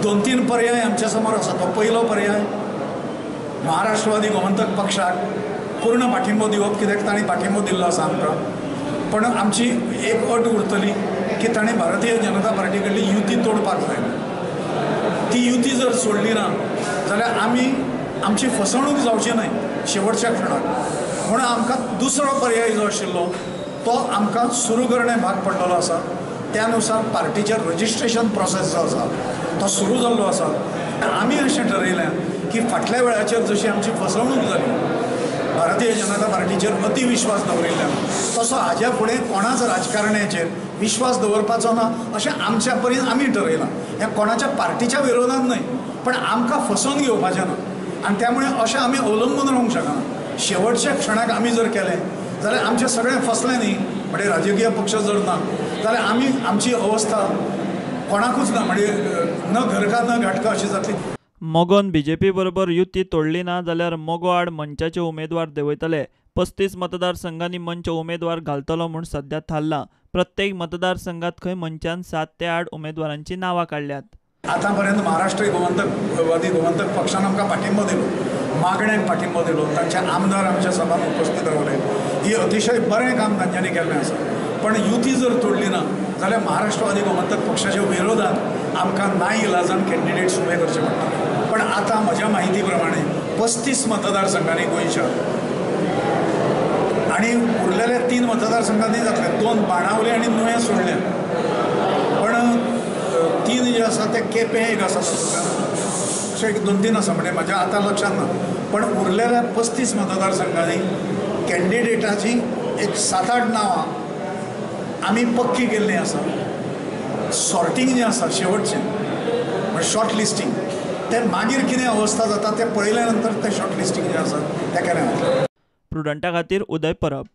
2-3 पर्याय आमच्या समोर आसा. तो पयलो पर्याय महाराष्ट्रवादी गोमंतक पक्षाक पूर्ण पाठिंबो दिवप, कित्याक तांणी पाठिंबो दिल्लो आसा आमकां. पण आमची एक अट उरतली की ताणें भारतीय जनता पार्टी कडली युती तोडपाक जाय. ती युती जर सोडली ना जाल्यार आमी आमची फसवणूक जावची न्हय शेवटच्या खिणाक. म्हणून आमकां दुसरो पर्याय जो आशिल्लो तो आमकां सुरू करणें भाग पडलेलो आसा. त्यानुसार पार्टीचें रजिस्ट्रेशन प्रोसेस जो आसा तो सुरू जाल्लो आसा. आमी अशें ठरयलें की फाटल्या वेळाचेर जशी आमची फसवणूक जाली भारतीय जनता पार्टीचेर अतिविश्वास दवरिल्ल्यान, तसो हाज्या फुडें कोणाच राजकारण्याचेर विश्वास दवरपाचो ना अशें आमच्या परीन आमी ठरयलां. हें कोणाच्या पार्टीच्या विरोधान न्हय, पण आमकां फसोवन घेवपाचें ना आनी त्यामुळे अशें आमी अवलंबून रावंक शकना. शेवटच्या क्षणाक आमी जर केलें जाल्यार आमचें सगळें फसलें न्ही, म्हणजे राजकीय पक्ष जर ना जाल्यार आमी आमची अवस्था कोणाकूच ना, म्हणजे न घरका न घाटका अशी जातली. मगोन बीजेपी बरोबर युती तोडली ना जाल्यार मगो आड मंचाचे उमेदवार देंवयतले. 35 मतदारसंघांनी मंच उमेदवार घालतलो म्हूण सध्या थारलां. प्रत्येक मतदारसंघात खंय मंचान 7 ते 8 उमेदवारांची नांवां काडल्यात. आतांपर्यंत महाराष्ट्र गोमंतकवादी गोमंतक पक्षान आमकां पाठिंबो दिलो, मागण्यांक पाठिंबो दिलो, तांचे आमदार आमच्या सभान उपस्थित रावले. ही अतिशय बरें काम तांच्यांनी केल्लें आसा. पण युती जर तोडली ना जाल्यार महाराष्ट्रवादी गोमंतक पक्षाच्या विरोधात आमकां ना इलाजान कॅन्डिडेट्स उबे करचे पडटा. पण आतां म्हज्या म्हायती प्रमाणे 35 मतदारसंघांनी गोंयच्या आनी उरलेल्या 3 मतदारसंघांनी जातले, 2 बाणावले आनी नुवें सोडले, पण 3 जे आसा ते केपें एक आसा, अशें एक 2-3 आसा, म्हणजे म्हज्या आतां लक्षांत ना. पण उरलेल्या 35 मतदारसंघांनी कॅन्डिडेटाची एक 7-8 नांवां आमी पक्की केल्लीं आसा. सॉर्टींग जें आसा शेवटचें म्हणजे शॉर्ट लिस्टींग, ते मागीर कितें अवस्था जाता तें पळयल्या नंतर तें शॉर्ट लिस्टींग जें आसा तें केलें वतलें. प्रुडंटा खातीर उदय परब.